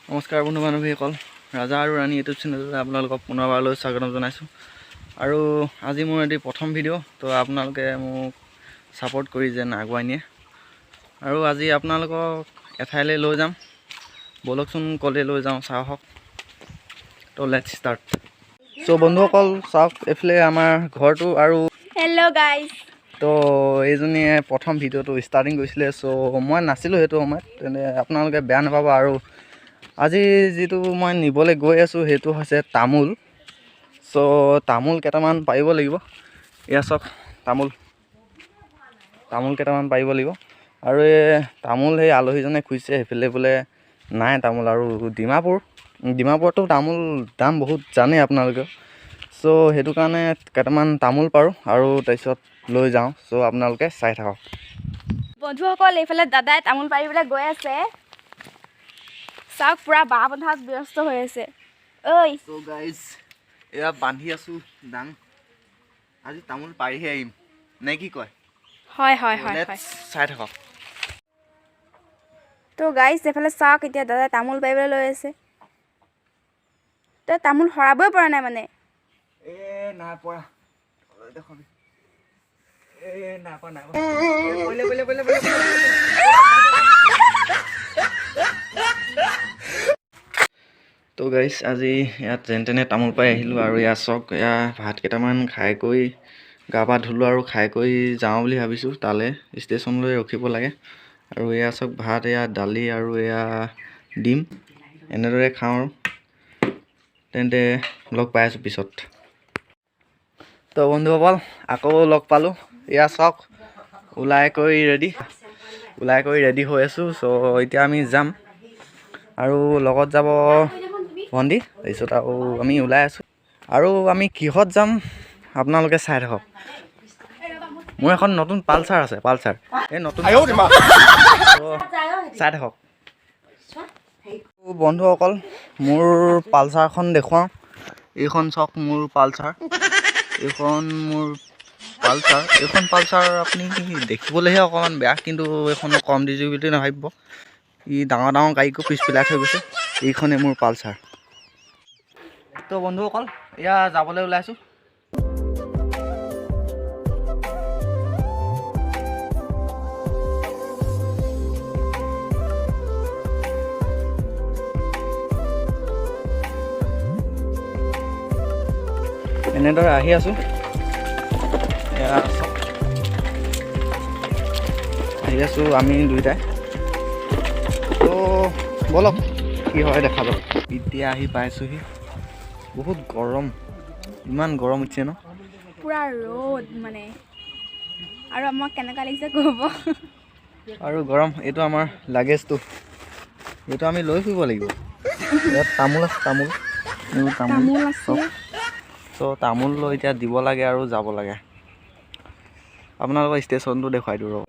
নমস্কাৰ বন্ধু বান্ধৱীসকল, ৰাজা আৰু ৰাণী ইউটিউব চেনেললৈ আপোনালোকক পুনৰবাৰলৈ স্বাগতম জনাইছোঁ। আৰু আজি মোৰ এটি প্ৰথম ভিডিঅ', তো আপোনালোকে মোক ছাপোৰ্ট কৰি যেন আগুৱাই নিয়ে। আৰু আজি আপোনালোকক এঠাইলৈ লৈ যাম, ব'লকচোন ক'লৈ লৈ যাওঁ চাওক। তো let's start. চ' বন্ধুসকল, চাওক এইফালে আমাৰ ঘৰটো আৰু হেল্ল' গাইজ। তো এইজনীয়ে প্ৰথম ভিডিঅ'টো ষ্টাৰ্টিং কৰিছিলে, চ' মই নাছিলোঁ সেইটো সময়ত, তেনে আপোনালোকে বেয়া নাপাব। আৰু আজি যিটো মই নিবলৈ গৈ আছোঁ সেইটো হৈছে তামোল। চ' তামোল কেইটামান পাৰিব লাগিব। এয়া চাওক, তামোল তামোল কেইটামান পাৰিব লাগিব। আৰু এই তামোল সেই আলহীজনে খুজিছে, সেইফালে বোলে নাই তামোল। আৰু ডিমাপুৰতো তামোল দাম বহুত জানেই আপোনালোকে। চ' সেইটো কাৰণে কেইটামান তামোল পাৰোঁ আৰু তাৰপিছত লৈ যাওঁ। চ' আপোনালোকে চাই থাকক। বন্ধুসকল, এইফালে দাদাই তামোল পাৰিবলৈ গৈ আছে। চাওক, পূৰা বাঁহ বন্ধাত ব্যস্ত হৈ আছে ঐ। চ' গাইজ, এয়া বান্ধি আছোঁ দাং। আজি তামোল পাৰিহে আহিম নে কি কয়? হয় হয় হয় হয়। Let's চাই থাকক। তো গাইজ, এইফালে চাওক, এতিয়া দাদাই তামোল পাৰিবলৈ লৈ আছে। তই তামোল সৰাবই পৰা নাই মানে। এ নাই পৰা, দেখবি, এ নাই পৰা, নাই পৰা। পৰিলে, পৰিলে, পৰিলে, পৰিলে। তো গাইজ, আজি ইয়াত যেন তেনে তামোল পাই আহিলোঁ। আৰু ইয়াত চাওক, এয়া ভাত কেইটামান খাই কৰি গা পা ধুলোঁ আৰু খাই কৰি যাওঁ বুলি ভাবিছোঁ। তালৈ ষ্টেচনলৈ ৰখিব লাগে। আৰু এয়া চাওক ভাত, এয়া দালি আৰু এয়া ডিম, এনেদৰে খাওঁ। আৰু তেন্তে লগ পাই আছোঁ পিছত। তো বন্ধুসকল, আকৌ লগ পালোঁ। এয়া চাওক, ওলাই কৰি ৰেডি হৈ আছোঁ। চ' এতিয়া আমি যাম আৰু লগত যাব ভণ্টি, তাৰপিছত আৰু আমি ওলাই আছোঁ। আৰু আমি কিহত যাম আপোনালোকে চাই থাকক। মোৰ এখন নতুন পালচাৰ আছে, পালচাৰ এই নতুন। ত' চাই থাকক বন্ধুসকল, মোৰ পালচাৰখন দেখুৱাওঁ। এইখন চাওক মোৰ পালচাৰ, এইখন মোৰ পালচাৰ। এইখন পালচাৰ আপুনি দেখিবলৈহে অকণমান বেয়া, কিন্তু এইখনো কম ডিজি বুলি নাভাবিব। ই ডাঙৰ ডাঙৰ গাড়ীকো পিছ পেলাই থৈ গৈছে। এইখনে মোৰ পালচাৰ। তো বন্ধুসকল, এয়া যাবলৈ ওলাইছোঁ। এনেদৰে আহি আছোঁ। এয়া চাওক, আহি আছোঁ আমি দুইটাই। তো ব'লক, কি হয় দেখা যাব। এতিয়া আহি পাইছোঁহি। বহুত গৰম, ইমান গৰম উঠিছে ন? পূৰা ৰ'দ মানে। আৰু আমাক কেনেকুৱা লাগিছে ক'ব। আৰু গৰম। এইটো আমাৰ লাগেজটো, এইটো আমি লৈ ফুৰিব লাগিব। ইয়াত তামোল আছে, তামোল, এইবোৰ তামোল। তামোল আছে। চ' তামোল লৈ এতিয়া দিব লাগে আৰু যাব লাগে। আপোনালোকৰ ষ্টেচনটো দেখুৱাই দিওঁ ৰ'ব।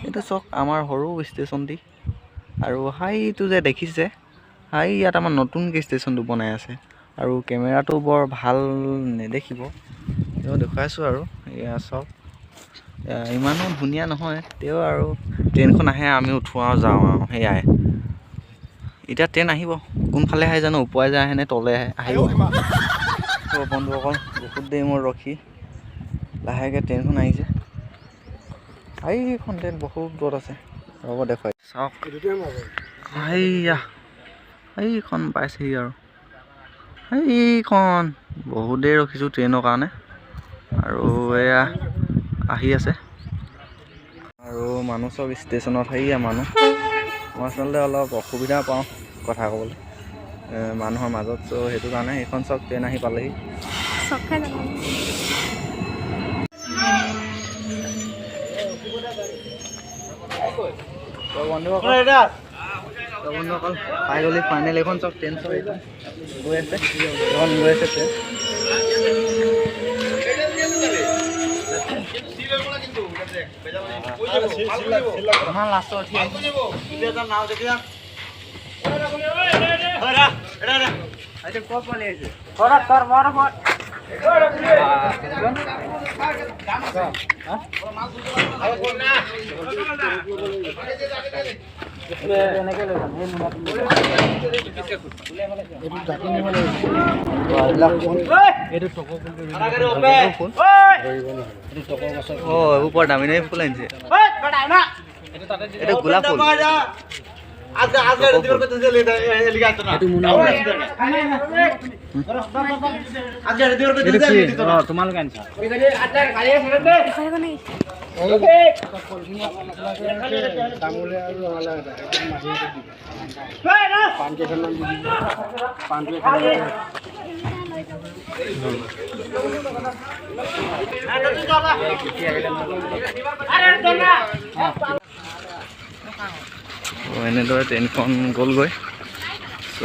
এইটো চাওক, আমাৰ সৰু ষ্টেচনটি। আৰু সেইটো যে দেখিছে, হাই ইয়াত আমাৰ নতুনকৈ ষ্টেচনটো বনাই আছে। আৰু কেমেৰাটো বৰ ভাল নেদেখিব, তেওঁ দেখুৱাইছোঁ। আৰু এয়া চাওক, এয়া ইমানো ধুনীয়া নহয়, তেওঁ আৰু ট্ৰেইনখন আহে, আমি উঠোঁ আৰু যাওঁ আৰু সেয়াই। এতিয়া ট্ৰেইন আহিব, কোনফালে আহে জানো, ওপৰে যায় আহে নে তলে আহে, আহিব। তো বন্ধুসকল, বহুত দেৰি মোৰ ৰখি লাহেকৈ ট্ৰেইনখন আহিছে। এইখন ট্ৰেইন বহুত দূৰত আছে, ৰ'ব দেখুৱাই। চাওক, সেইয়া এইখন পাইছেহি। আৰু সেইখন বহুত দেৰি ৰখিছোঁ ট্ৰেইনৰ কাৰণে। আৰু এয়া আহি আছে। আৰু মানুহ চব ষ্টেচনত, সেয়া মানুহ। মই আচলতে অলপ অসুবিধা পাওঁ কথা ক'বলৈ মানুহৰ মাজত, চ' সেইটো কাৰণে। এইখন চাওক, ট্ৰেইন আহি পালেহি। চক খাই যাব। তো বন্ধুসকল, পাই গ'লি ফাইনেল। এইখন চাওক ট্ৰেইন, চাওক, এইখন গৈ আছে, এইখন গৈ আছে ট্ৰেইন। ইমান লাষ্টত উঠি আহিছে। এইটো ক'ৰ পোৱালি আহিছে? হা? এইবিলাক ফুল। ফুল। অঁ, এইবোৰ বৰ দামী দামী ফুল আনিছে। এইটো গোলাপ ফুল, টগৰ ফুল। তোমালোকে আনিছা? দেখুৱাই নেকি? তামোলে আৰু ৰঙালাও এটা মাহীহঁতে দিব, পাণ কেইখনমান দি দিব, পাণটো এখন। এনেদৰে ট্ৰেইনখন গ'লগৈ। চ'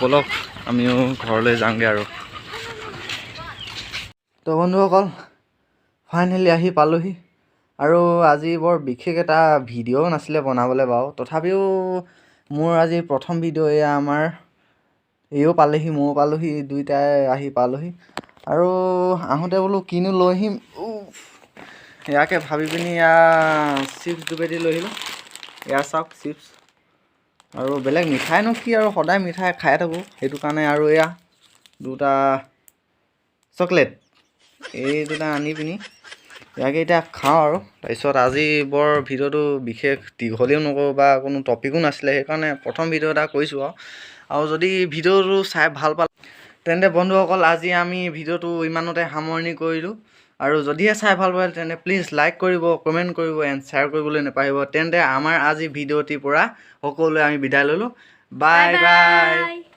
ব'লক, আমিও ঘৰলৈ যাওঁগৈ আৰু। তো বন্ধুসকল, ফাইনেলি আহি পালোহি। আৰু আজি বৰ বিশেষ এটা ভিডিঅ'ও নাছিলে বনাবলৈ বাৰু, তথাপিও মোৰ আজি প্ৰথম ভিডিঅ' এয়া। আমাৰ এইও পালেহি, ময়ো পালোহি, দুইটাই আহি পালোহি। আৰু আহোঁতে বোলো কিনো লৈ আহিম, ইয়াকে ভাবি পিনি এয়া চিপছ দুপেটি লৈ আহিলোঁ। এয়া চাওক চিপছ। আৰু বেলেগ মিঠাইনো কি আৰু, সদায় মিঠাই খাই থাকোঁ, সেইটো কাৰণে। আৰু এয়া দুটা চকলেট, এই দুটা আনি পিনি ইয়াকে এতিয়া খাওঁ। আৰু তাৰপিছত আজি বৰ ভিডিঅ'টো বিশেষ দীঘলীয়াও নকৰোঁ বা কোনো টপিকো নাছিলে, সেইকাৰণে প্ৰথম ভিডিঅ' এটা কৰিছোঁ। আৰু যদি ভিডিঅ'টো চাই ভাল পালে, তেন্তে বন্ধুসকল, আজি আমি ভিডিঅ'টো ইমানতে সামৰণি কৰিলোঁ। আৰু যদিহে চাই ভাল পালে, তেন্তে প্লিজ লাইক কৰিব, কমেণ্ট কৰিব এণ্ড শ্বেয়াৰ কৰিবলৈ নাপাহৰিব। তেন্তে আমাৰ আজি ভিডিঅ'টিৰ পৰা সকলোৱে আমি বিদায় ল'লোঁ। Bye bye.